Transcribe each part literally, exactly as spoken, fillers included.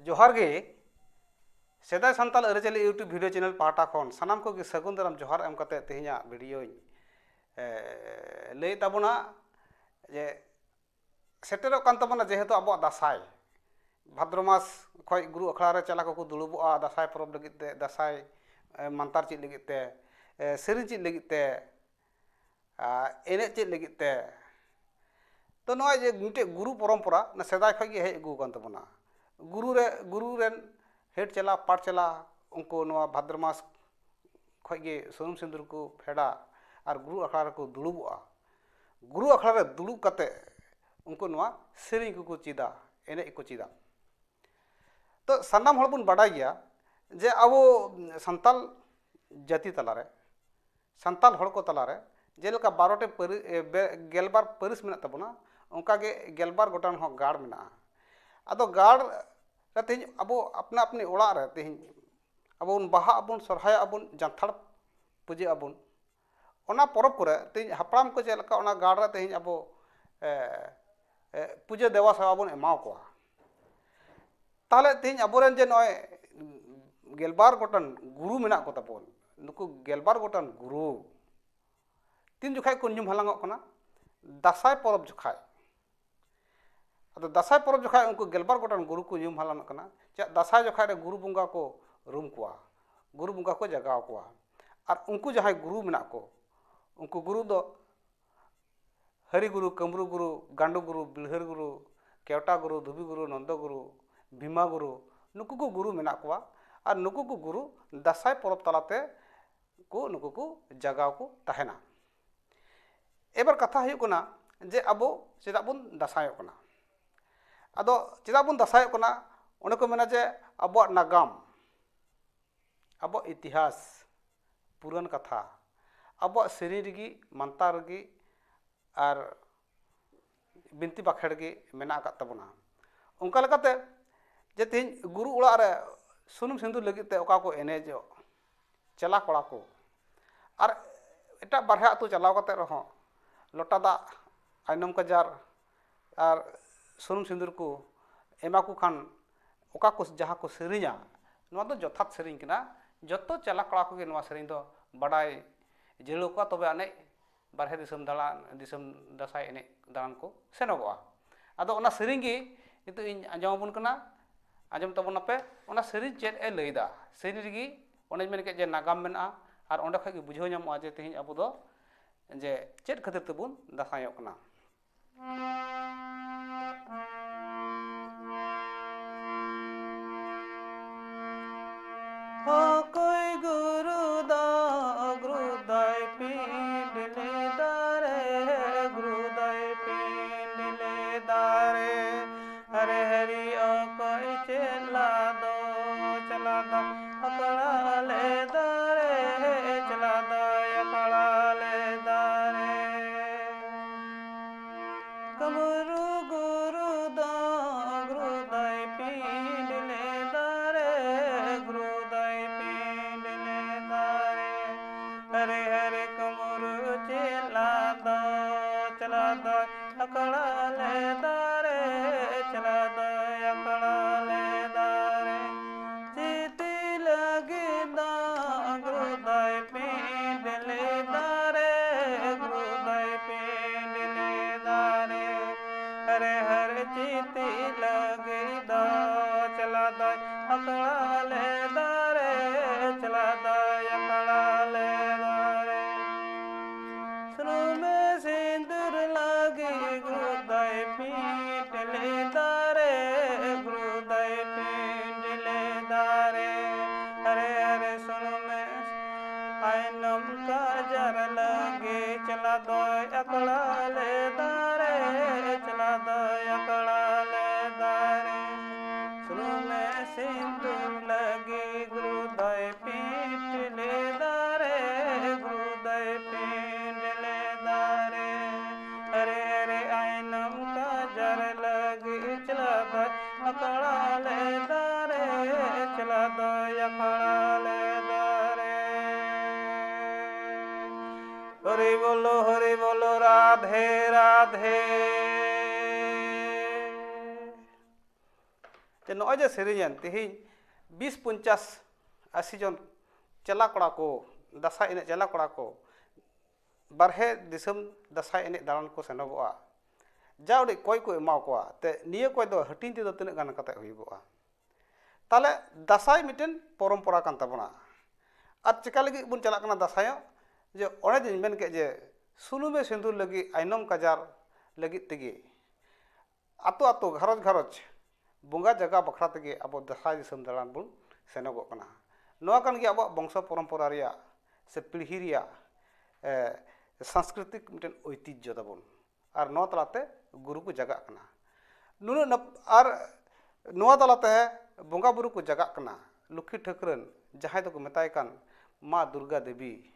ᱡᱚᱦᱟᱨ ᱜᱮ᱾ ᱥᱮᱫᱟᱭ ᱥᱟᱱᱛᱟᱲ ᱟᱹᱨᱤᱪᱟᱹᱞᱤ YouTube video channel ᱯᱟᱦᱴᱟ ᱠᱷᱚᱱ ᱥᱟᱱᱟᱢ ᱠᱚᱜᱮ ᱥᱟᱹᱜᱩᱱ ᱫᱟᱨᱟᱢ ᱡᱚᱦᱟᱨ ᱮᱢ ᱠᱟᱛᱮ ᱛᱮᱦᱮᱧᱟᱜ videoᱧ, ᱮ, ᱞᱟᱹᱭᱮᱫ ᱛᱟᱵᱚᱱᱟ ᱡᱮ ᱥᱮᱴᱮᱨᱚᱜ ᱠᱟᱱ ᱛᱟᱵᱚᱱᱟ ᱡᱮᱦᱮᱛᱩ ᱟᱵᱚᱣᱟᱜ ᱫᱟᱸᱥᱟᱭ᱾ ᱵᱷᱟᱫᱨᱚ ᱢᱟᱥ ᱠᱷᱚᱱ ᱜᱩᱨᱩ ᱟᱠᱷᱲᱟ ᱨᱮ ᱪᱟᱞᱟᱣ ᱠᱚᱠᱚ ᱫᱩᱲᱩᱵᱚᱜᱼᱟ ᱫᱟᱸᱥᱟᱭ ᱯᱚᱨᱚᱵᱽ ᱞᱟᱹᱜᱤᱫ ᱛᱮ, ᱫᱟᱸᱥᱟᱭ, ᱮ, ᱢᱟᱱᱛᱟᱨ ᱪᱮᱫ ᱞᱟᱹᱜᱤᱫ ᱛᱮ, ᱮ, ᱥᱮᱨᱮᱧ ᱪᱮᱫ ᱞᱟᱹᱜᱤᱫ ᱛᱮ, ᱟᱨ ᱮᱱᱮᱡ ᱪᱮᱫ ᱞᱟᱹᱜᱤᱫ ᱛᱮ? ᱛᱚ, ᱱᱚᱣᱟ ᱡᱮ ᱢᱤᱫᱴᱮᱡ ᱜᱩᱨᱩ ᱯᱚᱨᱚᱢᱯᱚᱨᱟ, ᱚᱱᱟ ᱥᱮᱫᱟᱭ ᱠᱷᱚᱱ ᱜᱮ ᱦᱮᱡ ᱟᱹᱜᱩ ᱟᱠᱟᱱ ᱛᱟᱵᱚᱱᱟ᱾ ᱜᱩᱨᱩ ᱨᱮ, ᱜᱩᱨᱩ ᱨᱮᱱ ᱦᱮᱰ ᱪᱮᱞᱟ, ᱯᱟᱴ ᱪᱮᱞᱟ, ᱩᱱᱠᱩ ᱱᱚᱣᱟ ᱵᱷᱟᱫᱨᱚ ᱢᱟᱥ ᱠᱷᱚᱱ ᱜᱮ ᱥᱩᱱᱩᱢ ᱥᱤᱸᱫᱩᱨ ᱠᱚ ᱯᱷᱮᱰᱟ ᱟᱨ ᱜᱩᱨᱩ ᱟᱠᱷᱲᱟ ᱨᱮᱠᱚ ᱫᱩᱲᱩᱵᱚᱜᱼᱟ᱾ ᱜᱩᱨᱩ ᱟᱠᱷᱲᱟ ᱨᱮ ᱫᱩᱲᱩᱵ ᱠᱟᱛᱮ ᱩᱱᱠᱩ ᱱᱚᱣᱟ ᱥᱮᱨᱮᱧ ᱠᱚᱠᱚ ᱪᱮᱫᱟ, ᱮᱱᱮᱡ ᱠᱚ ᱪᱮᱫᱟ᱾ ᱛᱚ, ᱥᱟᱱᱟᱢ ᱦᱚᱲ ᱵᱚᱱ ᱵᱟᱰᱟᱭ ᱜᱮᱭᱟ ᱡᱮ ᱟᱵᱚ ᱥᱟᱱᱛᱟᱞ ᱡᱟᱹᱛᱤ ᱛᱟᱞᱟᱨᱮ, ᱥᱟᱱᱛᱟᱞ ᱦᱚᱲ ᱠᱚ ᱛᱟᱞᱟᱨᱮ ᱡᱮᱞᱮᱠᱟ ᱵᱟᱨᱚ ᱴᱤ ᱯᱟᱹᱨᱤ-, ᱮ, ᱵᱮ-, ᱜᱮᱞᱵᱟᱨ ᱯᱟᱹᱨᱤᱥ ᱢᱮᱱᱟᱜ ᱛᱟᱵᱚᱱᱟ, ᱚᱱᱠᱟᱜᱮ ᱜᱮᱞᱵᱟᱨ ᱜᱚᱴᱟᱝ ᱦᱚᱸ ᱜᱟᱲ ᱢᱮᱱᱟᱜᱼᱟ᱾ ᱟᱫᱚ ᱜᱟᱲ ᱨᱮ ᱛᱮᱦᱮᱧ ᱟᱵᱚ ᱟᱯᱱᱟ ᱟᱯᱱᱤ ᱚᱲᱟᱜ ᱨᱮ ᱛᱮᱦᱮᱧ ᱟᱵᱚ ᱵᱚᱱ ᱵᱟᱦᱟᱜ ᱟᱵᱚᱱ, ᱥᱚᱨᱦᱟᱭᱚᱜ ᱟᱵᱚᱱ, ᱡᱟᱱᱛᱷᱟᱲ ᱯᱩᱡᱟᱹᱜ ᱟᱵᱚᱱ᱾ ᱚᱱᱟ ᱯᱚᱨᱚᱵᱽ ᱠᱚᱨᱮ ᱛᱮᱦᱮᱧ ᱦᱟᱯᱲᱟᱢ ᱠᱚ ᱪᱮᱫ ᱞᱮᱠᱟ ᱚᱱᱟ ᱜᱟᱲ ᱨᱮ ᱛᱮᱦᱮᱧ ᱟᱵᱚ, ᱮ, ᱮ, ᱯᱩᱡᱟᱹ ᱫᱮᱵᱟ ᱥᱮᱵᱟ ᱵᱚᱱ ᱮᱢᱟᱣ ᱠᱚᱣᱟ᱾ ᱛᱟᱦᱚᱞᱮ ᱛᱮᱦᱮᱧ ᱟᱵᱚᱨᱮᱱ ᱡᱮ ᱱᱚᱜᱼᱚᱭ ᱜᱮᱞᱵᱟᱨ ᱜᱚᱴᱟᱝ ᱜᱩᱨᱩ ᱢᱮᱱᱟᱜ ᱠᱚ ᱛᱟᱵᱚᱱ, ᱱᱩᱠᱩ ᱜᱮᱞᱵᱟᱨ ᱜᱚᱴᱟᱝ ᱜᱩᱨᱩ ᱛᱤᱱ ᱡᱚᱠᱷᱟᱡ ᱠᱚ ᱧᱩᱢ ᱦᱟᱞᱟᱝᱚᱜ ᱠᱟᱱᱟ? ᱫᱟᱸᱥᱟᱭ ᱯᱚᱨᱚᱵᱽ ᱡᱚᱠᱷᱟᱡ᱾ ᱟᱫᱚ ᱫᱟᱸᱥᱟᱭ ᱯᱚᱨᱚᱵᱽ ᱡᱚᱠᱷᱟᱡ ᱩᱱᱠᱩ ᱜᱮᱞᱵᱟᱨ ᱜᱚᱴᱟᱝ ᱜᱩᱨᱩ ᱠᱚ ᱧᱩᱢ ᱦᱟᱞᱟᱝᱚᱜ ᱠᱟᱱᱟ᱾ ᱪᱮᱫ ᱫᱟᱸᱥᱟᱭ ᱡᱚᱠᱷᱟᱡ ᱨᱮ ᱜᱩᱨᱩ ᱵᱚᱸᱜᱟ ᱠᱚ ᱨᱩᱢ ᱠᱚᱣᱟ, ᱜᱩᱨᱩ ᱵᱚᱸᱜᱟ ᱠᱚ ᱡᱟᱜᱟᱣ ᱠᱚᱣᱟ᱾ ᱟᱨ ᱩᱱᱠᱩ ᱡᱟᱦᱟᱸᱭ ᱜᱩᱨᱩ ᱢᱮᱱᱟᱜ ᱠᱚ, ᱩᱱᱠᱩ ᱜᱩᱨᱩ ᱫᱚ ᱦᱟᱹᱨᱤ ᱜᱩᱨᱩ, ᱠᱟᱹᱢᱨᱩ ᱜᱩᱨᱩ, ᱜᱟᱸᱰᱚ ᱜᱩᱨᱩ, ᱵᱤᱞᱦᱟᱹᱨ ᱜᱩᱨᱩ, ᱠᱮᱣᱴᱟ ᱜᱩᱨᱩ, ᱫᱷᱩᱵᱤ ᱜᱩᱨᱩ, ᱱᱚᱱᱫᱚ ᱜᱩᱨᱩ, ᱵᱷᱤᱢᱟ ᱜᱩᱨᱩ, ᱱᱩᱠᱩ ᱠᱚ ᱜᱩᱨᱩ ᱢᱮᱱᱟᱜ ᱠᱚᱣᱟ᱾ ᱟᱨ ᱱᱩᱠᱩ ᱠᱚ ᱜᱩᱨᱩ ᱫᱟᱸᱥᱟᱭ ᱯᱚᱨᱚᱵᱽ ᱛᱟᱞᱟᱛᱮ ᱠᱚ, ᱱᱩᱠᱩ ᱠᱚ ᱡᱟᱜᱟᱣ ᱠᱚ ᱛᱟᱦᱮᱱᱟ᱾ ᱮᱵᱟᱨ ᱠᱟᱛᱷᱟ ᱦᱩᱭᱩᱜ ᱠᱟᱱᱟ ᱡᱮ ᱟᱵᱚ ᱪᱮᱫᱟᱜ ᱵᱚᱱ ᱫᱟᱸᱥᱟᱭᱚᱜ ᱠᱟᱱᱟ? ᱟᱫᱚ ᱪᱮᱫᱟᱜ ᱵᱚᱱ ᱫᱟᱸᱥᱟᱭᱚᱜ ᱠᱟᱱᱟ? ᱚᱱᱮ ᱠᱚ ᱢᱮᱱᱟ ᱡᱮ ᱟᱵᱚᱣᱟᱜ ᱱᱟᱜᱟᱢ, ᱟᱵᱚᱣᱟᱜ ᱤᱛᱤᱦᱟᱥ, ᱯᱩᱨᱟᱹᱱ ᱠᱟᱛᱷᱟ, ᱟᱵᱚᱣᱟᱜ ᱥᱮᱨᱮᱧ ᱨᱮᱜᱮ, ᱢᱟᱱᱛᱟᱨ ᱨᱮᱜᱮ ᱟᱨ ᱵᱤᱱᱛᱤ ᱵᱟᱠᱷᱮᱲ ᱜᱮ ᱢᱮᱱᱟᱜ ᱟᱠᱟᱫ ᱛᱟᱵᱚᱱᱟ᱾ ᱚᱱᱠᱟ ᱞᱮᱠᱟᱛᱮ ᱡᱮ ᱛᱮᱦᱮᱧ ᱜᱩᱨᱩ ᱚᱲᱟᱜ ᱨᱮ ᱥᱩᱱᱩᱢ ᱥᱤᱸᱫᱩᱨ ᱞᱟᱹᱜᱤᱫ ᱛᱮ ᱚᱠᱟ ᱠᱚ ᱮᱱᱮᱡᱚᱜ ᱪᱮᱞᱟ ᱠᱚᱲᱟ ᱠᱚ, ᱟᱨ ᱮᱴᱟᱜ ᱵᱟᱨᱦᱮ ᱟᱹᱛᱩ ᱪᱟᱞᱟᱣ ᱠᱟᱛᱮ ᱨᱮᱦᱚᱸ ᱞᱚᱴᱟ ᱫᱟᱜ, ᱟᱭᱱᱚᱢ ᱠᱟᱡᱟᱨ ᱟᱨ ᱥᱩᱱᱩᱢ ᱥᱤᱸᱫᱩᱨ ᱠᱚ ᱮᱢᱟ ᱠᱚ ᱠᱷᱟᱱ ᱚᱠᱟ ᱠᱚ, ᱡᱟᱦᱟᱸ ᱠᱚ ᱥᱮᱨᱮᱧᱟ, ᱱᱚᱣᱟ ᱫᱚ ᱡᱚᱛᱷᱟᱛ ᱥᱮᱨᱮᱧ ᱠᱟᱱᱟ᱾ ᱡᱚᱛᱚ ᱪᱟᱞᱟ ᱠᱚᱲᱟ ᱠᱚᱜᱮ ᱱᱚᱣᱟ ᱥᱮᱨᱮᱧ ᱫᱚ ᱵᱟᱰᱟᱭ ᱡᱟᱹᱨᱩᱲ ᱠᱚᱣᱟ, ᱛᱚᱵᱮ ᱟᱹᱱᱤᱡ ᱵᱟᱨᱦᱮ ᱫᱤᱥᱚᱢ ᱫᱟᱬᱟᱱ, ᱫᱤᱥᱚᱢ ᱫᱟᱸᱥᱟᱭ ᱮᱱᱮᱡ ᱫᱟᱬᱟᱱ ᱠᱚ ᱥᱮᱱᱚᱜᱚᱜᱼᱟ᱾ ᱟᱫᱚ ᱚᱱᱟ ᱥᱮᱨᱮᱧ ᱜᱮ ᱱᱤᱛᱚᱜ ᱤᱧ ᱟᱸᱡᱚᱢ ᱟᱵᱚᱱ ᱠᱟᱱᱟ, ᱟᱸᱡᱚᱢ ᱛᱟᱵᱚᱱ ᱟᱯᱮ᱾ ᱚᱱᱟ ᱥᱮᱨᱮᱧ ᱪᱮᱫ ᱮ ᱞᱟᱹᱭᱫᱟ? ᱥᱮᱨᱮᱧ ᱨᱮᱜᱮ ᱚᱱᱮᱧ ᱢᱮᱱ ᱠᱮᱫ ᱡᱮ ᱱᱟᱜᱟᱢ ᱢᱮᱱᱟᱜᱼᱟ, ᱟᱨ ᱚᱸᱰᱮ ᱠᱷᱚᱡ ᱜᱮ ᱵᱩᱡᱷᱟᱹᱣ ᱧᱟᱢᱚᱜᱼᱟ ᱡᱮ ᱛᱮᱦᱮᱧ ᱟᱵᱚ ᱫᱚ ᱡᱮ ᱪᱮᱫ ᱠᱷᱟᱹᱛᱤᱨ ᱛᱮᱵᱚᱱ ᱫᱟᱸᱥᱟᱭᱚᱜ ᱠᱟᱱᱟ᱾ ᱚᱠᱚᱭ ᱜᱩᱨᱩ ᱫᱚ ᱜᱩᱨᱩ ᱫᱚᱭ ᱯᱤᱸᱰᱞᱤ ᱫᱟᱨᱮ, ᱜᱩᱨᱩ ᱫᱚᱭ ᱯᱤᱸᱰᱞᱤ ᱫᱟᱨᱮ᱾ ᱦᱟᱨᱮ ᱦᱟᱨᱤ ᱚᱠᱚᱭ ᱪᱮᱞᱟ ᱫᱚ, ᱪᱮᱞᱟ ᱫᱚ ᱟᱠᱷᱲᱟ ᱞᱮ ᱫᱟᱨᱮ, ᱪᱮᱞᱟ ᱫᱚᱭ ᱟᱠᱷᱲᱟ ᱞᱮ ᱫᱟᱨᱮ᱾ ᱠᱟᱹᱢᱨᱩ ᱜᱩᱨᱩ ᱫᱚ ᱜᱩᱨᱩ ᱫᱚᱭ ᱯᱤᱸᱰᱞᱤ ᱫᱟᱨᱮ, ᱜᱩᱨᱩ ᱫᱚᱭ ᱯᱤᱸᱰᱞᱤ ᱫᱟᱨᱮ᱾ ᱦᱟᱨᱮ ᱦᱟᱨᱮ ᱠᱟᱹᱢᱨᱩ ᱪᱮᱞᱟ ᱫᱚ, ᱪᱮᱞᱟ ᱫᱚᱭ ᱟᱠᱷᱲᱟ ᱞᱮ ᱫᱟᱨᱮ, ᱪᱮᱞᱟ ᱫᱚᱭ ᱟᱠᱷᱲᱟ ᱞᱮ ᱫᱟᱨᱮ᱾ ᱪᱤᱛᱤ ᱞᱟᱹᱜᱤᱫ ᱫᱚ ᱜᱩᱨᱩ ᱫᱚᱭ ᱯᱤᱸᱰᱞᱤ ᱫᱟᱨᱮ, ᱜᱩᱨᱩ ᱫᱚᱭ ᱯᱤᱸᱰᱞᱤ ᱫᱟᱨᱮ᱾ ᱦᱟᱨᱮ ᱦᱟᱨᱮ ᱪᱤᱛᱤ ᱞᱟᱹᱜᱤᱫ ᱫᱚ, ᱪᱮᱞᱟ ᱫᱚᱭ ᱟᱠᱷᱲᱟ ᱞᱮ ᱫᱟᱨᱮ, ᱪᱮᱞᱟ ᱫᱚᱭ ᱟᱠᱷᱲᱟ ᱞᱮ ᱫᱟᱨᱮ᱾ ᱥᱩᱱᱩᱢ ᱥᱤᱸᱫᱩᱨ ᱞᱟᱹᱜᱤᱫ ᱜᱩᱨᱩ ᱫᱚᱭ ᱯᱤᱸᱰᱞᱤ ᱫᱟᱨᱮ, ᱜᱩᱨᱩ ᱫᱚᱭ ᱯᱤᱸᱰᱞᱤ ᱫᱟᱨᱮ᱾ ᱦᱟᱨᱮ ᱦᱟᱨᱮ ᱥᱩᱱᱩᱢ ᱟᱭᱱᱚᱢ ᱠᱟᱡᱟᱨ ᱞᱟᱹᱜᱤᱫ ᱪᱮᱞᱟ ᱫᱚᱭ ᱟᱠᱷᱲᱟ ᱞᱮ ᱫᱟᱨᱮ, ᱪᱮᱞᱟ ᱫᱚᱭ ᱟᱠᱷᱲᱟ ᱞᱮ ᱫᱟᱨᱮ᱾ ᱥᱩᱱᱩᱢ ᱥᱤᱸᱫᱩᱨ ᱞᱟᱹᱜᱤᱫ ᱜᱩᱨᱩ ᱫᱚᱭ ᱯᱤᱸᱰᱞᱤ ᱫᱟᱨᱮ, ᱜᱩᱨᱩ ᱫᱚᱭ ᱯᱤᱸᱰᱞᱤ ᱫᱟᱨᱮ᱾ ᱦᱟᱨᱮ ᱦᱟᱨᱮ ᱟᱭᱱᱚᱢ ᱠᱟᱡᱟᱨ ᱞᱟᱹᱜᱤᱫ ᱪᱮᱞᱟ ᱫᱚᱭ ᱟᱠᱷᱲᱟ ᱞᱮ ᱫᱟᱨᱮ, ᱪᱮᱞᱟ ᱫᱚᱭ ᱟᱠᱷᱲᱟ ᱞᱮ ᱫᱟᱨᱮ᱾ ᱦᱚᱨᱤ ᱵᱚᱞᱚ, ᱦᱚᱨᱤ ᱵᱚᱞᱚ, ᱨᱟᱫᱷᱮ ᱨᱟᱫᱷᱮ᱾ ᱛᱮ ᱱᱚᱜᱼᱚᱭ ᱡᱮ ᱥᱮᱨᱮᱧᱮᱱ, ᱛᱮᱦᱮᱧ ᱵᱤᱥ, ᱯᱚᱧᱪᱟᱥ, ᱟᱥᱤ ᱡᱚᱱ ᱪᱮᱞᱟ ᱠᱚᱲᱟ ᱠᱚ, ᱫᱟᱸᱥᱟᱭ ᱮᱱᱮᱡ ᱪᱮᱞᱟ ᱠᱚᱲᱟ ᱠᱚ ᱵᱟᱨᱦᱮ ᱫᱤᱥᱚᱢ ᱫᱟᱸᱥᱟᱭ ᱮᱱᱮᱡ ᱫᱟᱬᱟᱱ ᱠᱚ ᱥᱮᱱᱚᱜᱚᱜᱼᱟ᱾ ᱡᱟ ᱩᱰᱤᱡ ᱠᱚᱭ ᱠᱚ ᱮᱢᱟ ᱠᱚᱣᱟ, ᱛᱮ ᱱᱤᱭᱟᱹ ᱠᱚᱭ ᱫᱚ ᱦᱟᱹᱴᱤᱧ ᱛᱮᱫᱚ ᱛᱤᱱᱟᱹᱜ ᱜᱟᱱ ᱠᱟᱛᱮ ᱦᱩᱭᱩᱜᱚᱜᱼᱟ? ᱛᱟᱦᱞᱮ ᱫᱟᱸᱥᱟᱭ ᱢᱤᱫᱴᱮᱱ ᱯᱚᱨᱚᱢᱯᱚᱨᱟ ᱠᱟᱱ ᱛᱟᱵᱚᱱᱟ᱾ ᱟᱨ ᱪᱮᱠᱟ ᱞᱟᱹᱜᱤᱫ ᱵᱚᱱ ᱪᱟᱞᱟᱜ ᱠᱟᱱᱟ ᱫᱟᱸᱥᱟᱭᱚᱜ? ᱡᱮ ᱚᱱᱮ ᱡᱮᱧ ᱢᱮᱱ ᱠᱮᱫ, ᱡᱮ ᱥᱩᱱᱩᱢᱮ ᱥᱤᱸᱫᱩᱨ ᱞᱟᱹᱜᱤᱫ, ᱟᱭᱱᱚᱢ ᱠᱟᱡᱟᱨ ᱞᱟᱹᱜᱤᱫ ᱛᱮᱜᱮ ᱟᱛᱳ ᱟᱛᱳ, ᱜᱷᱟᱨᱚᱸᱡᱽ ᱜᱷᱟᱨᱚᱸᱡᱽ ᱵᱚᱸᱜᱟ ᱡᱟᱭᱜᱟ ᱵᱟᱠᱷᱨᱟ ᱛᱮᱜᱮ ᱟᱵᱚ ᱫᱟᱸᱥᱟᱭ ᱫᱤᱥᱚᱢ ᱫᱟᱬᱟᱱ ᱵᱚᱱ ᱥᱮᱱᱚᱜᱚᱜ ᱠᱟᱱᱟ᱾ ᱱᱚᱣᱟ ᱠᱟᱱ ᱜᱮᱭᱟ ᱟᱵᱚᱣᱟᱜ ᱵᱚᱝᱥᱚ ᱯᱚᱨᱚᱢᱯᱚᱨᱟ ᱨᱮᱭᱟᱜ ᱥᱮ ᱯᱤᱲᱦᱤ ᱨᱮᱭᱟᱜ, ᱮ, ᱥᱟᱝᱥᱠᱨᱤᱛᱤᱠ ᱢᱤᱫᱴᱮᱱ ᱳᱭᱛᱤᱡᱽᱡᱚ ᱛᱟᱵᱚᱱ᱾ ᱟᱨ ᱱᱚᱣᱟ ᱛᱟᱞᱟᱛᱮ ᱜᱩᱨᱩ ᱠᱚ ᱡᱟᱜᱟᱜ ᱠᱟᱱᱟ᱾ ᱱᱩᱱᱟᱹᱜ ᱱᱟᱯ-, ᱟᱨ ᱱᱚᱣᱟ ᱛᱟᱞᱟᱛᱮ ᱵᱚᱸᱜᱟ ᱵᱩᱨᱩ ᱠᱚ ᱡᱟᱜᱟᱜ ᱠᱟᱱᱟ᱾ ᱞᱚᱠᱠᱷᱤ ᱴᱷᱟᱹᱠᱨᱟᱹᱱ, ᱡᱟᱦᱟᱸᱭ ᱫᱚᱠᱚ ᱢᱮᱛᱟᱭ ᱠᱟᱱ ᱢᱟ ᱫᱩᱨᱜᱟ ᱫᱮᱵᱤ,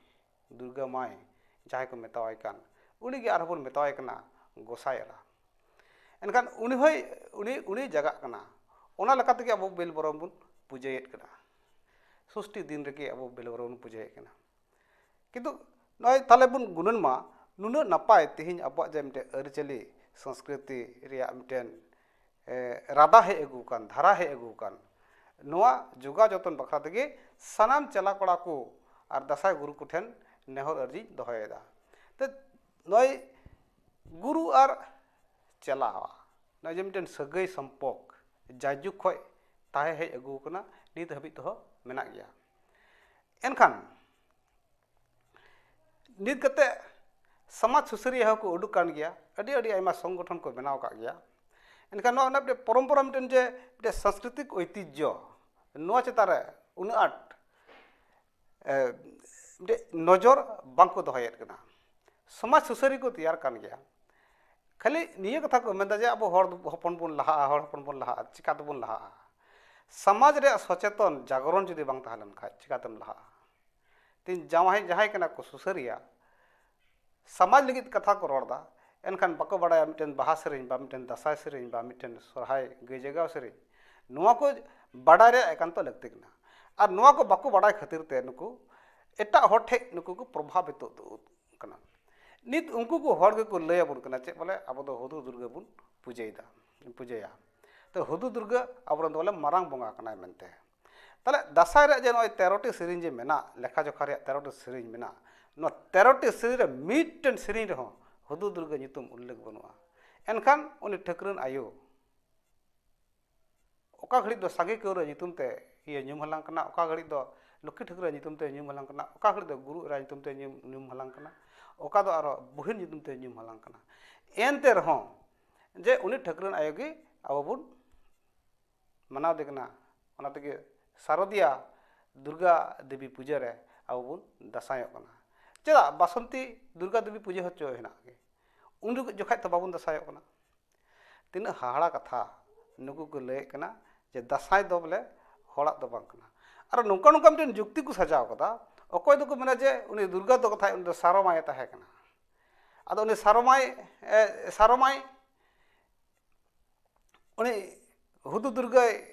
ᱫᱩᱨᱜᱟ ᱢᱟᱭ ᱡᱟᱦᱟᱸᱭ ᱠᱚ ᱢᱮᱛᱟᱣᱟᱭ ᱠᱟᱱ, ᱩᱱᱤᱜᱮ ᱟᱨᱦᱚᱸ ᱵᱚᱱ ᱢᱮᱛᱟᱣᱟᱭ ᱠᱟᱱᱟ ᱜᱚᱸᱥᱟᱭ ᱮᱨᱟ᱾ ᱮᱱᱠᱷᱟᱱ ᱩᱱᱤ ᱦᱚᱸᱭ, ᱩᱱᱤ, ᱩᱱᱤ ᱡᱟᱜᱟᱜ ᱠᱟᱱᱟ᱾ ᱚᱱᱟ ᱞᱮᱠᱟ ᱛᱮᱜᱮ ᱟᱵᱚ ᱵᱮᱞ ᱵᱚᱨᱚᱱ ᱵᱚᱱ ᱯᱩᱡᱟᱹᱭᱮᱫ ᱠᱟᱱᱟ᱾ ᱥᱚᱥᱴᱤ ᱫᱤᱱ ᱨᱮᱜᱮ ᱟᱵᱚ ᱵᱮᱞ ᱵᱚᱨᱚᱱ ᱵᱚᱱ ᱯᱩᱡᱟᱹᱭᱮᱫ ᱠᱟᱱᱟ᱾ ᱠᱤᱱᱛᱩ ᱱᱚᱜᱼᱚᱭ ᱛᱟᱦᱞᱮ ᱵᱚᱱ ᱜᱩᱱᱟᱹᱱ ᱢᱟ, ᱱᱩᱱᱟᱹᱜ ᱱᱟᱯᱟᱭ ᱛᱮᱦᱮᱧ ᱟᱵᱚᱣᱟᱜ ᱡᱮ ᱢᱤᱫᱴᱮᱱ ᱟᱹᱨᱤᱪᱟᱹᱞᱤ ᱥᱚᱝᱥᱠᱨᱤᱛᱤ ᱨᱮᱭᱟᱜ ᱢᱤᱫᱴᱮᱱ, ᱮ, ᱨᱟᱫᱟ ᱦᱮᱡ ᱟᱹᱜᱩ ᱟᱠᱟᱱ, ᱫᱷᱟᱨᱟ ᱦᱮᱡ ᱟᱹᱜᱩ ᱟᱠᱟᱱ, ᱱᱚᱣᱟ ᱡᱚᱜᱟᱣ ᱡᱚᱛᱚᱱ ᱵᱟᱠᱷᱨᱟ ᱛᱮᱜᱮ ᱥᱟᱱᱟᱢ ᱪᱮᱞᱟ ᱠᱚᱲᱟ ᱠᱚ ᱟᱨ ᱫᱟᱸᱥᱟᱭ ᱜᱩᱨᱩ ᱠᱚᱴᱷᱮᱱ ᱱᱮᱦᱚᱨ ᱟᱹᱨᱡᱤᱧ ᱫᱚᱦᱚᱭᱮᱫᱟ᱾ ᱛᱮ ᱱᱚᱜᱼᱚᱭ ᱜᱩᱨᱩ ᱟᱨ ᱪᱮᱞᱟ, ᱱᱚᱜᱼᱚᱭ ᱡᱮ ᱢᱤᱫᱴᱮᱱ ᱥᱟᱹᱜᱟᱹᱭ ᱥᱚᱢᱯᱚᱨᱠ ᱡᱟᱭᱡᱩᱜᱽ ᱠᱷᱚᱱ ᱛᱟᱦᱮᱸ ᱦᱮᱡ ᱟᱹᱜᱩ ᱟᱠᱟᱱᱟ, ᱱᱤᱛ ᱦᱟᱹᱵᱤᱡ ᱛᱮᱦᱚᱸ ᱢᱮᱱᱟᱜ ᱜᱮᱭᱟ᱾ ᱮᱱᱠᱷᱟᱱ ᱱᱤᱛ ᱠᱟᱛᱮ ᱥᱚᱢᱟᱡᱽ ᱥᱩᱥᱟᱹᱨᱤᱭᱟᱹ ᱦᱚᱸᱠᱚ ᱩᱰᱩᱠ ᱠᱟᱱ ᱜᱮᱭᱟ, ᱟᱹᱰᱤ ᱟᱹᱰᱤ ᱟᱭᱢᱟ ᱥᱚᱝᱜᱚᱴᱷᱚᱱ ᱠᱚ ᱵᱮᱱᱟᱣ ᱟᱠᱟᱫ ᱜᱮᱭᱟ᱾ ᱮᱱᱠᱷᱟᱱ ᱱᱚᱣᱟ ᱨᱮᱱᱟᱜ ᱢᱤᱫᱴᱮᱱ ᱯᱚᱨᱚᱢᱯᱚᱨᱟ, ᱢᱤᱫᱴᱮᱱ ᱡᱮ ᱢᱤᱫᱴᱮᱱ ᱥᱟᱝᱥᱠᱨᱤᱛᱤᱠ ᱳᱭᱛᱤᱡᱽᱡᱚ, ᱱᱚᱣᱟ ᱪᱮᱛᱟᱱ ᱨᱮ ᱩᱱᱟᱹᱜ ᱟᱸᱴ, ᱮ, ᱢᱤᱫᱴᱮᱱ ᱱᱚᱡᱚᱨ ᱵᱟᱝᱠᱚ ᱫᱚᱦᱚᱭᱮᱫ ᱠᱟᱱᱟ᱾ ᱥᱚᱢᱟᱡᱽ ᱥᱩᱥᱟᱹᱨᱤᱭᱟᱹ ᱠᱚ ᱛᱮᱭᱟᱨ ᱠᱟᱱ ᱜᱮᱭᱟ, ᱠᱷᱟᱹᱞᱤ ᱱᱤᱭᱟᱹ ᱠᱟᱛᱷᱟ ᱠᱚ ᱢᱮᱱᱫᱟ ᱡᱮ ᱟᱵᱚ ᱦᱚᱲ ᱦᱚᱯᱚᱱ ᱵᱚᱱ ᱞᱟᱦᱟᱜᱼᱟ, ᱦᱚᱲ ᱦᱚᱯᱚᱱ ᱵᱚᱱ ᱞᱟᱦᱟᱜᱼᱟ, ᱪᱤᱠᱟ ᱛᱮᱵᱚᱱ ᱞᱟᱦᱟᱜᱼᱟ? ᱥᱚᱢᱟᱡᱽ ᱨᱮᱭᱟᱜ ᱥᱚᱪᱮᱛᱚᱱ ᱡᱟᱜᱚᱨᱚᱱ ᱡᱩᱫᱤ ᱵᱟᱝ ᱛᱟᱦᱮᱸ ᱞᱮᱱ ᱠᱷᱟᱡ, ᱪᱤᱠᱟᱛᱮᱢ ᱞᱟᱦᱟᱜᱼᱟ? ᱛᱮᱦᱮᱧ ᱡᱟᱦᱟᱸᱭ, ᱡᱟᱦᱟᱸᱭ ᱠᱟᱱᱟ ᱠᱚ ᱥᱩᱥᱟᱹᱨᱤᱭᱟᱹ, ᱥᱚᱢᱟᱡᱽ ᱞᱟᱹᱜᱤᱫ ᱠᱟᱛᱷᱟ ᱠᱚ ᱨᱚᱲ ᱮᱫᱟ, ᱮᱱᱠᱷᱟᱱ ᱵᱟᱠᱚ ᱵᱟᱲᱟᱭᱟ ᱢᱤᱫᱴᱮᱱ ᱵᱟᱦᱟ ᱥᱮᱨᱮᱧ ᱵᱟ ᱢᱤᱫᱴᱮᱱ ᱫᱟᱸᱥᱟᱭ ᱥᱮᱨᱮᱧ ᱵᱟ ᱢᱤᱫᱴᱮᱱ ᱥᱚᱨᱦᱟᱭ ᱜᱟᱹᱭ ᱡᱟᱜᱟᱣ ᱥᱮᱨᱮᱧ᱾ ᱱᱚᱣᱟ ᱠᱚ ᱵᱟᱰᱟᱭ ᱨᱮᱭᱟᱜ ᱮᱠᱟᱱᱛᱚ ᱞᱟᱹᱠᱛᱤ ᱠᱟᱱᱟ᱾ ᱟᱨ ᱱᱚᱣᱟ ᱠᱚ ᱵᱟᱠᱚ ᱵᱟᱰᱟᱭ ᱠᱷᱟᱹᱛᱤᱨ ᱛᱮ ᱱᱩᱠᱩ ᱮᱴᱟᱜ ᱦᱚᱲ ᱴᱷᱮᱱ ᱱᱩᱠᱩ ᱠᱚ ᱯᱨᱚᱵᱷᱟᱵᱤᱛᱚᱜ ᱠᱟᱱᱟ᱾ ᱱᱤᱛ ᱩᱱᱠᱩ ᱠᱚ ᱦᱚᱲ ᱜᱮᱠᱚ ᱞᱟᱹᱭ ᱟᱵᱚᱱ ᱠᱟᱱᱟ ᱪᱮᱫ ᱵᱚᱞᱮ, ᱟᱵᱚ ᱫᱚ ᱦᱩᱫᱩᱲ ᱫᱩᱨᱜᱟᱹ ᱵᱚᱱ ᱯᱩᱡᱟᱹᱭᱮᱫᱟ, ᱯᱩᱡᱟᱹᱭᱟ᱾ ᱛᱚ ᱦᱩᱫᱩ ᱫᱩᱨᱜᱟᱹ ᱟᱵᱚᱨᱮᱱ ᱫᱚ ᱵᱚᱞᱮ ᱢᱟᱨᱟᱝ ᱵᱚᱸᱜᱟ ᱠᱟᱱᱟᱭ ᱢᱮᱱᱛᱮ᱾ ᱛᱟᱦᱚᱞᱮ ᱫᱟᱸᱥᱟᱭ ᱨᱮᱭᱟᱜ ᱡᱮ ᱱᱚᱜᱼᱚᱭ ᱛᱮᱨᱚᱴᱤ ᱥᱮᱨᱮᱧ ᱡᱮ ᱢᱮᱱᱟᱜ, ᱞᱮᱠᱷᱟ ᱡᱚᱠᱷᱟ ᱨᱮᱭᱟᱜ ᱛᱮᱨᱚᱴᱤ ᱥᱮᱨᱮᱧ ᱢᱮᱱᱟᱜ, ᱱᱚᱣᱟ ᱛᱮᱨᱚᱴᱤ ᱥᱮᱨᱮᱧ ᱨᱮ ᱢᱤᱫᱴᱮᱱ ᱥᱮᱨᱮᱧ ᱨᱮᱦᱚᱸ ᱦᱩᱫᱩ ᱫᱩᱨᱜᱟᱹ ᱧᱩᱛᱩᱢ ᱩᱞᱞᱮᱠᱷ ᱵᱟᱹᱱᱩᱜᱼᱟ᱾ ᱮᱱᱠᱷᱟᱱ ᱩᱱᱤ ᱴᱷᱟᱹᱠᱨᱟᱹᱱ ᱟᱭᱳ ᱚᱠᱟ ᱜᱷᱟᱹᱲᱤᱡ ᱫᱚ ᱥᱟᱸᱜᱮ ᱠᱟᱹᱣᱨᱟᱹ ᱧᱩᱛᱩᱢ ᱛᱮ ᱤᱭᱟᱹ ᱧᱩᱢ ᱦᱟᱞᱟᱝ ᱠᱟᱱᱟ, ᱚᱠᱟ ᱜᱷᱟᱹᱲᱤᱡ ᱫᱚ ᱞᱚᱠᱠᱷᱤ ᱴᱷᱟᱹᱠᱨᱟᱹ ᱧᱩᱛᱩᱢ ᱛᱮ ᱧᱩᱢ ᱦᱟᱞᱟᱝ ᱠᱟᱱᱟ, ᱚᱠᱟ ᱜᱷᱟᱹᱲᱤᱡ ᱫᱚ ᱜᱩᱨᱩ ᱮᱨᱟ ᱧᱩᱛᱩᱢ ᱛᱮ ᱧᱩᱢ, ᱧᱩᱢ ᱦᱟᱞᱟᱝ ᱠᱟᱱᱟ, ᱚᱠᱟ ᱫᱚ ᱟᱨᱚ ᱵᱩᱦᱤᱱ ᱧᱩᱛᱩᱢ ᱛᱮ ᱧᱩᱢ ᱦᱟᱞᱟᱝ ᱠᱟᱱᱟ᱾ ᱮᱱᱛᱮ ᱨᱮᱦᱚᱸ ᱡᱮ ᱩᱱᱤ ᱴᱷᱟᱹᱠᱨᱟᱹᱱ ᱟᱭᱳ ᱜᱮ ᱟᱵᱚ ᱵᱚᱱ ᱢᱟᱱᱟᱣ ᱫᱮ ᱠᱟᱱᱟ᱾ ᱚᱱᱟ ᱛᱮᱜᱮ ᱥᱟᱨᱚᱫᱤᱭᱟ ᱫᱩᱨᱜᱟ ᱫᱮᱵᱤ ᱯᱩᱡᱟᱹ ᱨᱮ ᱟᱵᱚ ᱵᱚᱱ ᱫᱟᱸᱥᱟᱭᱚᱜ ᱠᱟᱱᱟ᱾ ᱪᱮᱫᱟᱜ ᱵᱟᱥᱚᱱᱛᱤ ᱫᱩᱨᱜᱟ ᱫᱮᱵᱤ ᱯᱩᱡᱟᱹ ᱦᱚᱪᱚ ᱦᱮᱱᱟᱜ ᱜᱮ, ᱩᱱ ᱡᱚᱠᱷᱚᱡ ᱛᱚ ᱵᱟᱵᱚᱱ ᱫᱟᱸᱥᱟᱭᱚᱜ ᱠᱟᱱᱟ? ᱛᱤᱱᱟᱹᱜ ᱦᱟᱦᱟᱲᱟ ᱠᱟᱛᱷᱟ᱾ ᱱᱩᱠᱩ ᱠᱚ ᱞᱟᱹᱭᱮᱫ ᱠᱟᱱᱟ ᱡᱮ ᱫᱟᱸᱥᱟᱭ ᱫᱚ ᱵᱚᱞᱮ ᱦᱚᱲᱟᱜ ᱫᱚ ᱵᱟᱝ ᱠᱟᱱᱟ᱾ ᱟᱨ ᱱᱚᱝᱠᱟ ᱱᱚᱝᱠᱟ ᱢᱤᱫᱴᱮᱱ ᱡᱩᱠᱛᱤ ᱠᱚ ᱥᱟᱡᱟᱣ ᱠᱟᱫᱟ᱾ ᱚᱠᱚᱭ ᱫᱚᱠᱚ ᱢᱮᱱᱟ ᱡᱮ ᱩᱱᱤ ᱫᱩᱨᱜᱟ ᱫᱚ ᱠᱟᱛᱷᱟᱭ, ᱩᱱᱤ ᱫᱚ ᱥᱟᱨᱚᱢᱟᱭᱮ ᱛᱟᱦᱮᱸ ᱠᱟᱱᱟ᱾ ᱟᱫᱚ ᱩᱱᱤ ᱥᱟᱨᱚᱢᱟᱭ, ᱮ, ᱥᱟᱨᱚᱢᱟᱭ ᱩᱱᱤ ᱦᱩᱫᱩ ᱫᱩᱨᱜᱟᱹᱭ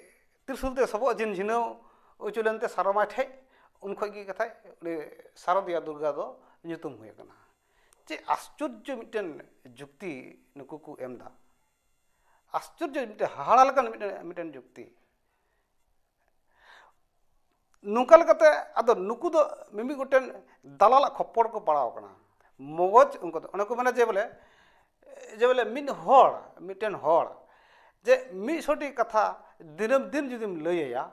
ᱛᱨᱤᱥᱩᱞ ᱛᱮ ᱥᱚᱵᱚᱜ ᱡᱷᱤᱱ ᱡᱷᱤᱱᱟᱹᱣ ᱦᱚᱪᱚ ᱞᱮᱱᱛᱮ ᱥᱟᱨᱚᱢᱟᱭ ᱴᱷᱮᱡ ᱩᱱ ᱠᱷᱚᱡ ᱜᱮ ᱠᱟᱛᱷᱟᱭ ᱩᱱᱤ ᱥᱟᱨᱚᱫᱤᱭᱟ ᱫᱩᱨᱜᱟ ᱫᱚ ᱧᱩᱛᱩᱢ ᱦᱩᱭ ᱟᱠᱟᱱᱟ᱾ ᱪᱮᱫ ᱟᱥᱪᱚᱨᱡᱚ ᱢᱤᱫᱴᱮᱱ ᱡᱩᱠᱛᱤ ᱱᱩᱠᱩ ᱠᱚ ᱮᱢ ᱮᱫᱟ, ᱟᱥᱪᱚᱨᱡᱚ ᱢᱤᱫᱴᱮᱱ ᱦᱟᱦᱟᱲᱟ ᱞᱮᱠᱟᱱ ᱢᱤᱫᱴᱮᱱ, ᱢᱤᱫᱴᱮᱱ ᱡᱩᱠᱛᱤ᱾ ᱱᱚᱝᱠᱟ ᱞᱮᱠᱟᱛᱮ ᱟᱫᱚ ᱱᱩᱠᱩ ᱫᱚ ᱢᱤᱢᱤᱫ ᱜᱚᱴᱮᱱ ᱫᱟᱞᱟᱞᱟᱜ ᱠᱷᱚᱯᱯᱚᱲ ᱠᱚ ᱯᱟᱲᱟᱣ ᱟᱠᱟᱱᱟ᱾ ᱢᱚᱜᱚᱡᱽ ᱩᱱᱠᱩ ᱫᱚ, ᱚᱱᱮ ᱠᱚ ᱢᱮᱱᱟ ᱡᱮ ᱵᱚᱞᱮ, ᱡᱮ ᱵᱚᱞᱮ ᱢᱤᱫ ᱦᱚᱲ, ᱢᱤᱫᱴᱮᱱ ᱦᱚᱲ ᱡᱮ ᱢᱤᱫ ᱥᱚᱴᱷᱤᱠ ᱠᱟᱛᱷᱟ ᱫᱤᱱᱟᱹᱢ ᱫᱤᱱ ᱡᱩᱫᱤᱢ ᱞᱟᱹᱭ ᱟᱭᱟ,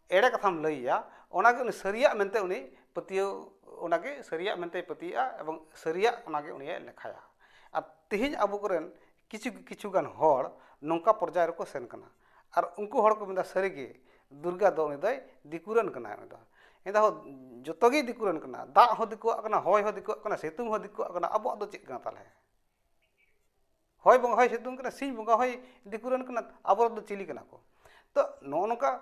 ᱮᱲᱮ ᱠᱟᱛᱷᱟᱢ ᱞᱟᱹᱭ ᱟᱭᱟ, ᱚᱱᱟᱜᱮ ᱩᱱᱤ ᱥᱟᱹᱨᱤᱭᱟᱜ ᱢᱮᱱᱛᱮ ᱩᱱᱤ ᱯᱟᱹᱛᱭᱟᱹᱣ, ᱚᱱᱟᱜᱮ ᱥᱟᱹᱨᱤᱭᱟᱜ ᱢᱮᱱᱛᱮᱭ ᱯᱟᱹᱛᱭᱟᱹᱜᱼᱟ ᱮᱵᱚᱝ ᱥᱟᱹᱨᱤᱭᱟᱜ ᱚᱱᱟᱜᱮ ᱩᱱᱤᱭᱮ ᱞᱮᱠᱷᱟᱭᱟ᱾ ᱟᱨ ᱛᱮᱦᱮᱧ ᱟᱵᱚ ᱠᱚᱨᱮᱱ ᱠᱤᱪᱷᱩ, ᱠᱤᱪᱷᱩ ᱜᱟᱱ ᱦᱚᱲ ᱱᱚᱝᱠᱟ ᱯᱚᱨᱡᱟᱭ ᱨᱮᱠᱚ ᱥᱮᱱ ᱠᱟᱱᱟ᱾ ᱟᱨ ᱩᱱᱠᱩ ᱦᱚᱲ ᱠᱚ ᱢᱮᱱᱫᱟ, "ᱥᱟᱹᱨᱤᱜᱮ ᱫᱩᱨᱜᱟ ᱫᱚ ᱩᱱᱤ ᱫᱚᱭ ᱫᱤᱠᱩᱨᱟᱱ ᱠᱟᱱᱟᱭ, ᱩᱱᱤ ᱫᱚ, ᱩᱱᱤ ᱫᱚ ᱡᱚᱛᱚ ᱜᱮᱭ ᱫᱤᱠᱩᱨᱟᱱ ᱠᱟᱱᱟ, ᱫᱟᱜ ᱦᱚᱸ ᱫᱤᱠᱩᱣᱟᱜ ᱠᱟᱱᱟ, ᱦᱚᱭ ᱦᱚᱸ ᱫᱤᱠᱩᱣᱟᱜ ᱠᱟᱱᱟ, ᱥᱤᱛᱩᱝ ᱦᱚᱸ ᱫᱤᱠᱩᱣᱟᱜ ᱠᱟᱱᱟ, ᱟᱵᱚᱣᱟᱜ ᱫᱚ ᱪᱮᱫ ᱠᱟᱱᱟ ᱛᱟᱦᱚᱞᱮ? ᱦᱚᱭ ᱵᱚᱸᱜᱟ ᱦᱚᱸᱭ ᱥᱤᱛᱩᱝ ᱠᱟᱱᱟ, ᱥᱤᱧ ᱵᱚᱸᱜᱟ ᱦᱚᱸᱭ ᱫᱤᱠᱩᱨᱟᱱ ᱠᱟᱱᱟ, ᱟᱵᱚ ᱫᱚ ᱪᱤᱞᱤ ᱠᱟᱱᱟ ᱠᱚ?" ᱛᱚ ᱱᱚᱜᱼᱚ ᱱᱚᱝᱠᱟ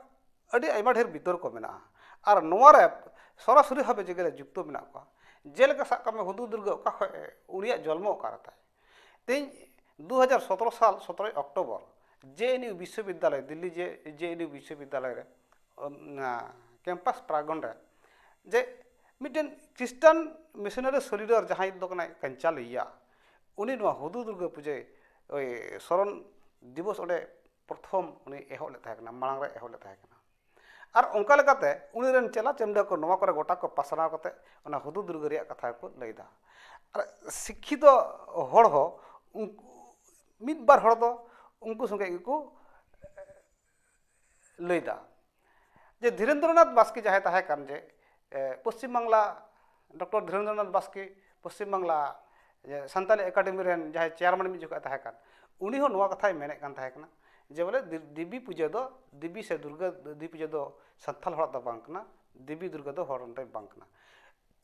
ᱟᱹᱰᱤ ᱟᱭᱢᱟ ᱰᱷᱮᱨ ᱵᱤᱛᱚᱨᱠᱚ ᱢᱮᱱᱟᱜᱼᱟ᱾ ᱟᱨ ᱱᱚᱣᱟ ᱨᱮ ᱥᱚᱨᱟᱥᱚᱨᱤ ᱵᱷᱟᱵᱮ ᱡᱮᱜᱮᱞᱮ ᱡᱩᱠᱛᱚ ᱢᱮᱱᱟᱜ ᱠᱚᱣᱟ᱾ ᱡᱮᱞᱮᱠᱟ ᱥᱟᱵ ᱠᱟᱜ ᱢᱮ, ᱦᱩᱫᱩ ᱫᱩᱨᱜᱟᱹ ᱚᱠᱟ ᱠᱷᱚᱡ ᱩᱱᱤᱭᱟᱜ ᱡᱚᱱᱢᱚ ᱚᱠᱟᱨᱮ ᱛᱟᱭ? ᱛᱮᱦᱮᱧ ᱫᱩ ᱦᱟᱡᱟᱨ ᱥᱚᱛᱨᱚ ᱥᱟᱞ ᱥᱚᱛᱨᱚᱭ ᱚᱠᱴᱳᱵᱚᱨ ᱡᱮ ᱮᱱ ᱤᱭᱩ ᱵᱤᱥᱥᱚᱵᱤᱫᱽᱫᱟᱞᱚᱭ, ᱫᱤᱞᱞᱤ ᱡᱮ, ᱡᱮ ᱮᱱ ᱤᱭᱩ ᱵᱤᱥᱥᱚᱵᱤᱫᱽᱫᱟᱞᱚᱭ ᱨᱮ, ᱚᱱᱟ ᱠᱮᱢᱯᱟᱥ ᱯᱨᱟᱜᱚᱱ ᱨᱮ ᱡᱮ ᱢᱤᱫᱴᱮᱱ ᱠᱷᱨᱤᱥᱴᱟᱱ ᱢᱤᱥᱚᱱᱟᱨᱤ ᱥᱚᱞᱤᱰᱟᱨ ᱡᱟᱦᱟᱸᱭ ᱫᱚ ᱠᱟᱱᱟᱭ ᱠᱟᱧᱪᱟᱞᱤᱭᱟ, ᱩᱱᱤ ᱱᱚᱣᱟ ᱦᱩᱫᱩ ᱫᱩᱨᱜᱟᱹ ᱯᱩᱡᱟᱹᱭ, ᱳᱭ ᱥᱚᱨᱚᱱ ᱫᱤᱵᱚᱥ ᱚᱸᱰᱮ ᱯᱨᱚᱛᱷᱚᱢ ᱩᱱᱤ ᱮᱦᱚᱵ ᱞᱮᱫ ᱛᱟᱦᱮᱸ ᱠᱟᱱᱟ, ᱢᱟᱲᱟᱝ ᱨᱮ ᱮᱦᱚᱵ ᱞᱮᱫ ᱛᱟᱦᱮᱸ ᱠᱟᱱᱟ᱾ ᱟᱨ ᱚᱱᱠᱟ ᱞᱮᱠᱟᱛᱮ ᱩᱱᱤ ᱨᱮᱱ ᱪᱮᱞᱟ ᱪᱮᱢᱰᱟ ᱠᱚ ᱱᱚᱣᱟ ᱠᱚᱨᱮ ᱜᱚᱴᱟ ᱠᱚ ᱯᱟᱥᱱᱟᱣ ᱠᱟᱛᱮ ᱚᱱᱟ ᱦᱩᱫᱩᱲ ᱫᱩᱨᱜᱟᱹ ᱨᱮᱭᱟᱜ ᱠᱟᱛᱷᱟ ᱠᱚ ᱞᱟᱹᱭᱫᱟ᱾ ᱟᱨ ᱥᱤᱠᱠᱷᱤᱛᱚ ᱦᱚᱲ ᱦᱚᱸ ᱩᱱᱠᱩ, ᱢᱤᱫ ᱵᱟᱨ ᱦᱚᱲ ᱫᱚ ᱩᱱᱠᱩ ᱥᱚᱸᱜᱮ ᱜᱮᱠᱚ ᱞᱟᱹᱭᱫᱟ ᱡᱮ ᱫᱷᱤᱨᱮᱱᱫᱨᱚᱱᱟᱛᱷ ᱵᱟᱥᱠᱮ ᱡᱟᱦᱟᱸᱭ ᱛᱟᱦᱮᱸ ᱠᱟᱱ, ᱡᱮ ᱮ, ᱯᱚᱥᱪᱤᱢ ᱵᱟᱝᱞᱟ, ᱰᱚᱠᱴᱚᱨ ᱫᱷᱤᱨᱮᱱᱫᱨᱚᱱᱟᱛᱷ ᱵᱟᱥᱠᱮ ᱯᱚᱥᱪᱤᱢ ᱵᱟᱝᱞᱟ ᱡᱮ ᱥᱟᱱᱛᱟᱞᱤ ᱮᱠᱟᱰᱮᱢᱤ ᱨᱮᱱ ᱡᱟᱦᱟᱸᱭ ᱪᱮᱭᱟᱨᱢᱮᱱ ᱢᱤᱫ ᱡᱚᱠᱷᱚᱱ ᱛᱟᱦᱮᱸ ᱠᱟᱱ, ᱩᱱᱤ ᱦᱚᱸ ᱱᱚᱣᱟ ᱠᱟᱛᱷᱟᱭ ᱢᱮᱱᱮᱫ ᱠᱟᱱ ᱛᱟᱦᱮᱸ ᱠᱟᱱᱟ ᱡᱮ ᱵᱚᱞᱮ ᱫᱮ-, ᱫᱮᱵᱤ ᱯᱩᱡᱟᱹ ᱫᱚ, ᱫᱮᱵᱤ ᱥᱮ ᱫᱩᱨᱜᱟᱹ ᱫᱮᱵᱤ ᱯᱩᱡᱟᱹ ᱫᱚ ᱥᱟᱱᱛᱟᱲ ᱦᱚᱲᱟᱜ ᱫᱚ ᱵᱟᱝ ᱠᱟᱱᱟ, ᱫᱮᱵᱤ ᱫᱩᱨᱜᱟᱹ ᱫᱚ ᱦᱚᱲ ᱨᱮᱱ ᱫᱚ ᱵᱟᱝ ᱠᱟᱱᱟ᱾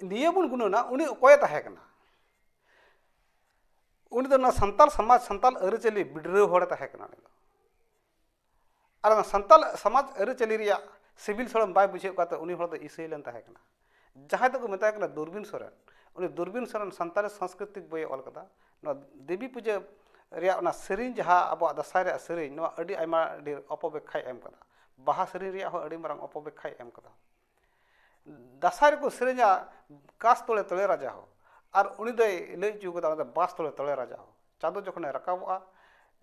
ᱱᱤᱭᱟᱹ ᱵᱚᱱ ᱜᱩᱱᱟᱹᱱᱟ, ᱩᱱᱤ ᱚᱠᱚᱭᱮ ᱛᱟᱦᱮᱸ ᱠᱟᱱᱟ? ᱩᱱᱤ ᱫᱚ ᱚᱱᱟ ᱥᱟᱱᱛᱟᱲ ᱥᱚᱢᱟᱡᱽ, ᱥᱟᱱᱛᱟᱲ ᱟᱹᱨᱤᱪᱟᱹᱞᱤ ᱵᱤᱰᱨᱟᱹᱣ ᱦᱚᱲᱮ ᱛᱟᱦᱮᱸ ᱠᱟᱱᱟ ᱩᱱᱤ ᱫᱚ᱾ ᱟᱨ ᱚᱱᱟ ᱥᱟᱱᱛᱟᱲ ᱥᱚᱢᱟᱡᱽ ᱟᱹᱨᱤᱪᱟᱹᱞᱤ ᱨᱮᱭᱟᱜ ᱥᱤᱵᱤᱞ ᱥᱚᱲᱚᱢ ᱵᱟᱭ ᱵᱩᱡᱷᱟᱹᱣ ᱠᱟᱛᱮ ᱩᱱᱤ ᱦᱚᱲ ᱫᱚ ᱤᱥᱟᱹᱭ ᱞᱮᱱ ᱛᱟᱦᱮᱸ ᱠᱟᱱᱟ᱾ ᱡᱟᱦᱟᱸᱭ ᱫᱚᱠᱚ ᱢᱮᱛᱟᱭ ᱠᱟᱱᱟ ᱫᱩᱨᱵᱤᱱ ᱥᱚᱨᱮᱱ᱾ ᱩᱱᱤ ᱫᱩᱨᱵᱤᱱ ᱥᱚᱨᱮᱱ ᱥᱟᱱᱛᱟᱲᱤ ᱥᱟᱝᱥᱠᱨᱤᱛᱤᱠ ᱵᱳᱭᱮ ᱚᱞ ᱠᱟᱫᱟ᱾ ᱱᱚᱣᱟ ᱫᱮᱵᱤ ᱯᱩᱡᱟᱹ ᱨᱮᱭᱟᱜ ᱚᱱᱟ ᱥᱮᱨᱮᱧ, ᱡᱟᱦᱟᱸ ᱟᱵᱚᱣᱟᱜ ᱫᱟᱸᱥᱟᱭ ᱨᱮᱭᱟᱜ ᱥᱮᱨᱮᱧ, ᱱᱚᱣᱟ ᱟᱹᱰᱤ ᱟᱭᱢᱟ ᱰᱷᱮᱨ ᱚᱯᱚᱵᱮᱠᱠᱷᱟᱭ ᱮᱢ ᱠᱟᱫᱟ᱾ ᱵᱟᱦᱟ ᱥᱮᱨᱮᱧ ᱨᱮᱭᱟᱜ ᱦᱚᱸ ᱟᱹᱰᱤ ᱢᱟᱨᱟᱝ ᱚᱯᱚᱵᱮᱠᱠᱷᱟᱭ ᱮᱢ ᱠᱟᱫᱟ᱾ ᱫᱟᱸᱥᱟᱭ ᱨᱮᱠᱚ ᱥᱮᱨᱮᱧᱟ ᱠᱟᱥ ᱛᱚᱲᱮ ᱛᱚᱲᱮ ᱨᱟᱡᱟ ᱦᱳ, ᱟᱨ ᱩᱱᱤ ᱫᱚᱭ ᱞᱟᱹᱭ ᱦᱚᱪᱚ ᱠᱟᱫᱟ, ᱚᱱᱟ ᱫᱚ ᱵᱟᱥ ᱛᱚᱲᱮ ᱛᱚᱲᱮ ᱨᱟᱡᱟ ᱦᱳ᱾ ᱪᱟᱸᱫᱚ ᱡᱚᱠᱷᱚᱱᱮ ᱨᱟᱠᱟᱵᱚᱜᱼᱟ,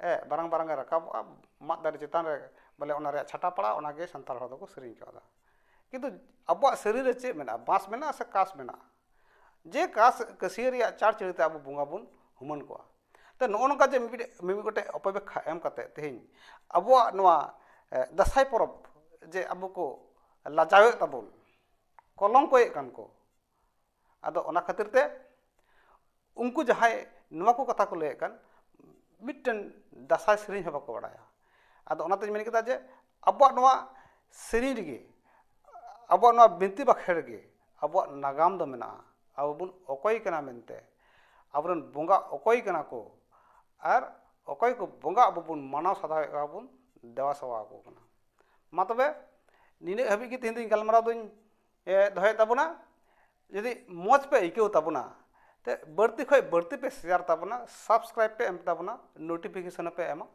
ᱮ, ᱵᱟᱨᱟᱝ ᱵᱟᱨᱟᱝ ᱮ ᱨᱟᱠᱟᱵᱚᱜᱼᱟ, ᱢᱟᱫ ᱫᱟᱨᱮ ᱪᱮᱛᱟᱱ ᱨᱮ, ᱵᱚᱞᱮ, ᱚᱱᱟ ᱨᱮᱭᱟᱜ ᱪᱷᱟᱴᱟ ᱯᱟᱲᱟ, ᱚᱱᱟᱜᱮ ᱥᱟᱱᱛᱟᱲ ᱦᱚᱲ ᱫᱚᱠᱚ ᱥᱮᱨᱮᱧ ᱠᱟᱣᱫᱟ᱾ ᱠᱤᱱᱛᱩ ᱟᱵᱚᱣᱟᱜ ᱥᱮᱨᱮᱧ ᱨᱮ ᱪᱮᱫ ᱢᱮᱱᱟᱜᱼᱟ? ᱵᱟᱸᱥ ᱢᱮᱱᱟᱜᱼᱟ ᱥᱮ ᱠᱟᱥ ᱢᱮᱱᱟᱜᱼᱟ? ᱡᱮ ᱠᱟᱥ ᱠᱟᱹᱥᱭᱟᱹ ᱨᱮᱭᱟᱜ ᱪᱟᱲ ᱪᱟᱹᱲᱤ ᱛᱮ ᱟᱵᱚ ᱵᱚᱸᱜᱟ ᱵᱚᱱ ᱦᱩᱢᱟᱹᱱ ᱠᱚᱣᱟ᱾ ᱛᱚ, ᱱᱚᱜᱼᱚ ᱱᱚᱝᱠᱟ ᱡᱮ ᱢᱤᱢᱤᱫ, ᱢᱤᱢᱤᱫ ᱜᱚᱴᱮᱡ ᱚᱯᱚᱵᱮᱠᱠᱷᱟ ᱮᱢ ᱠᱟᱛᱮ ᱛᱮᱦᱮᱧ ᱟᱵᱚᱣᱟᱜ ᱱᱚᱣᱟ, ᱮ, ᱫᱟᱸᱥᱟᱭ ᱯᱚᱨᱚᱵᱽ ᱡᱮ ᱟᱵᱚ ᱠᱚ ᱞᱟᱡᱟᱣᱮᱫ ᱛᱟᱵᱚᱱ, ᱠᱚᱞᱚᱝᱠᱚᱭᱮᱫ ᱠᱟᱱ ᱠᱚ, ᱟᱫᱚ ᱚᱱᱟ ᱠᱷᱟᱹᱛᱤᱨ ᱛᱮ ᱩᱱᱠᱩ ᱡᱟᱦᱟᱸᱭ ᱱᱚᱣᱟ ᱠᱚ ᱠᱟᱛᱷᱟ ᱠᱚ ᱞᱟᱹᱭᱮᱫ ᱠᱟᱱ, ᱢᱤᱫᱴᱮᱱ ᱫᱟᱸᱥᱟᱭ ᱥᱮᱨᱮᱧ ᱦᱚᱸ ᱵᱟᱠᱚ ᱵᱟᱲᱟᱭᱟ᱾ ᱟᱫᱚ ᱚᱱᱟᱛᱮᱧ ᱢᱮᱱ ᱠᱮᱫᱟ ᱡᱮ ᱟᱵᱚᱣᱟᱜ ᱱᱚᱣᱟ ᱥᱮᱨᱮᱧ ᱨᱮᱜᱮ, ᱟᱵᱚᱣᱟᱜ ᱱᱚᱣᱟ ᱵᱤᱱᱛᱤ ᱵᱟᱠᱷᱮᱲ ᱨᱮᱜᱮ ᱟᱵᱚᱣᱟᱜ ᱱᱟᱜᱟᱢ ᱫᱚ ᱢᱮᱱᱟᱜᱼᱟ, ᱟᱵᱚ ᱵᱚᱱ ᱚᱠᱚᱭ ᱠᱟᱱᱟ ᱢᱮᱱᱛᱮ, ᱟᱵᱚᱨᱮᱱ ᱵᱚᱸᱜᱟ ᱚᱠᱚᱭ ᱠᱟᱱᱟ ᱠᱚ, ᱟᱨ ᱚᱠᱚᱭ ᱠᱚ ᱵᱚᱸᱜᱟ ᱟᱵᱚ ᱵᱚᱱ ᱢᱟᱱᱟᱣ ᱥᱟᱫᱷᱟᱣᱮᱫ ᱠᱚᱣᱟ ᱵᱚᱱ, ᱫᱮᱵᱟ ᱥᱮᱵᱟ ᱟᱠᱚ ᱠᱟᱱᱟ᱾ ᱢᱟ ᱛᱚᱵᱮ, ᱱᱤᱱᱟᱹᱜ ᱦᱟᱹᱵᱤᱡ ᱜᱮ ᱛᱮᱦᱮᱧ ᱫᱚᱧ ᱜᱟᱞᱢᱟᱨᱟᱣ ᱫᱚᱧ, ᱮ, ᱫᱚᱦᱚᱭᱮᱫ ᱛᱟᱵᱚᱱᱟ᱾ ᱡᱩᱫᱤ ᱢᱚᱡᱽ ᱯᱮ ᱟᱹᱭᱠᱟᱹᱣ ᱛᱟᱵᱚᱱᱟ, ᱛᱮ ᱵᱟᱹᱲᱛᱤ ᱠᱷᱚᱱ ᱵᱟᱹᱲᱛᱤ ᱯᱮ ᱥᱮᱭᱟᱨ ᱛᱟᱵᱚᱱᱟ, ᱥᱟᱵᱥᱠᱨᱟᱭᱤᱵ ᱯᱮ ᱮᱢ ᱛᱟᱵᱚᱱᱟ, ᱱᱳᱴᱤᱯᱷᱤᱠᱮᱥᱚᱱ ᱯᱮ ᱮᱢᱟ,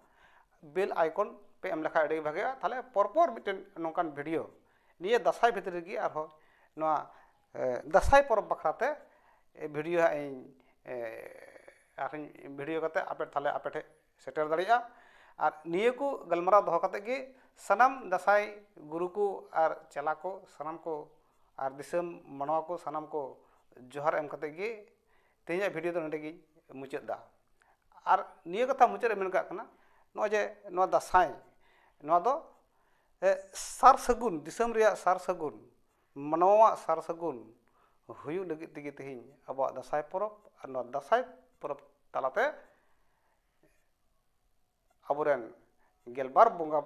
ᱵᱮᱞ ᱟᱭᱠᱚᱱ ᱯᱮ ᱮᱢ ᱞᱮᱠᱷᱟᱱ ᱟᱹᱰᱤ ᱵᱷᱟᱜᱮᱜᱼᱟ᱾ ᱛᱟᱦᱞᱮ ᱯᱚᱨᱯᱚᱨ ᱢᱤᱫᱴᱮᱱ ᱱᱚᱝᱠᱟᱱ ᱵᱷᱤᱰᱤᱭᱳ ᱱᱤᱭᱟᱹ ᱫᱟᱸᱥᱟᱭ ᱵᱷᱤᱛᱨᱤ ᱨᱮᱜᱮ ᱟᱨᱦᱚᱸ ᱱᱚᱣᱟ, ᱮ, ᱫᱟᱸᱥᱟᱭ ᱯᱚᱨᱚᱵᱽ ᱵᱟᱠᱷᱨᱟ ᱛᱮ, ᱮ, ᱵᱷᱤᱰᱤᱭᱳ ᱦᱟᱸᱜ ᱤᱧ, ᱮ, ᱟᱨᱦᱚᱸᱧ ᱵᱷᱤᱰᱤᱭᱳ ᱠᱟᱛᱮ ᱟᱯᱮ, ᱛᱟᱦᱞᱮ ᱟᱯᱮ ᱴᱷᱮᱱ ᱥᱮᱴᱮᱨ ᱫᱟᱲᱮᱭᱟᱜᱼᱟ᱾ ᱟᱨ ᱱᱤᱭᱟᱹ ᱠᱚ ᱜᱟᱞᱢᱟᱨᱟᱣ ᱫᱚᱦᱚ ᱠᱟᱛᱮ ᱜᱮ ᱥᱟᱱᱟᱢ ᱫᱟᱸᱥᱟᱭ ᱜᱩᱨᱩ ᱠᱚ ᱟᱨ ᱪᱮᱞᱟ ᱠᱚ ᱥᱟᱱᱟᱢ ᱠᱚ ᱟᱨ ᱫᱤᱥᱚᱢ ᱢᱟᱱᱣᱟ ᱠᱚ ᱥᱟᱱᱟᱢ ᱠᱚ ᱡᱚᱦᱟᱨ ᱮᱢ ᱠᱟᱛᱮ ᱜᱮ ᱛᱮᱦᱮᱧᱟᱜ video ᱫᱚ ᱱᱚᱰᱮ ᱜᱤᱧ ᱢᱩᱪᱟᱹᱫ ᱫᱟ᱾ ᱟᱨ ᱱᱤᱭᱟᱹ ᱠᱟᱛᱷᱟ ᱢᱩᱪᱟᱹᱫ ᱨᱮ ᱢᱮᱱ ᱠᱟᱜ ᱠᱟᱱᱟ, ᱱᱚᱜᱼᱚᱭ ᱡᱮ ᱱᱚᱣᱟ ᱫᱟᱸᱥᱟᱭ, ᱱᱚᱣᱟ ᱫᱚ, ᱮ, ᱥᱟᱨ ᱥᱟᱹᱜᱩᱱ, ᱫᱤᱥᱚᱢ ᱨᱮᱭᱟᱜ ᱥᱟᱨ ᱥᱟᱹᱜᱩᱱ, ᱢᱟᱱᱣᱟᱣᱟᱜ ᱥᱟᱨ ᱥᱟᱹᱜᱩᱱ ᱦᱩᱭᱩᱜ ᱞᱟᱹᱜᱤᱫ ᱛᱮᱜᱮ ᱛᱮᱦᱮᱧ ᱟᱵᱚᱣᱟᱜ ᱫᱟᱸᱥᱟᱭ ᱯᱚᱨᱚᱵᱽ᱾ ᱟᱨ ᱱᱚᱣᱟ ᱫᱟᱸᱥᱟᱭ ᱯᱚᱨᱚᱵᱽ ᱛᱟᱞᱟᱛᱮ ᱟᱵᱚᱨᱮᱱ ᱜᱮᱞᱵᱟᱨ ᱵᱚᱸᱜᱟ,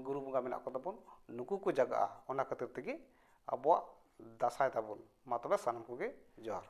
ᱜᱩᱨᱩ ᱵᱚᱸᱜᱟ ᱢᱮᱱᱟᱜ ᱠᱚ ᱛᱟᱵᱚᱱ, ᱱᱩᱠᱩ ᱠᱚ ᱡᱟᱜᱟᱜᱼᱟ᱾ ᱚᱱᱟ ᱠᱷᱟᱹᱛᱤᱨ ᱛᱮᱜᱮ ᱟᱵᱚᱣᱟᱜ ᱫᱟᱸᱥᱟᱭ ᱛᱟᱵᱚᱱ᱾ ᱢᱟ ᱛᱚᱵᱮ ᱥᱟᱱᱟᱢ ᱠᱚᱜᱮ ᱡᱚᱦᱟᱨ᱾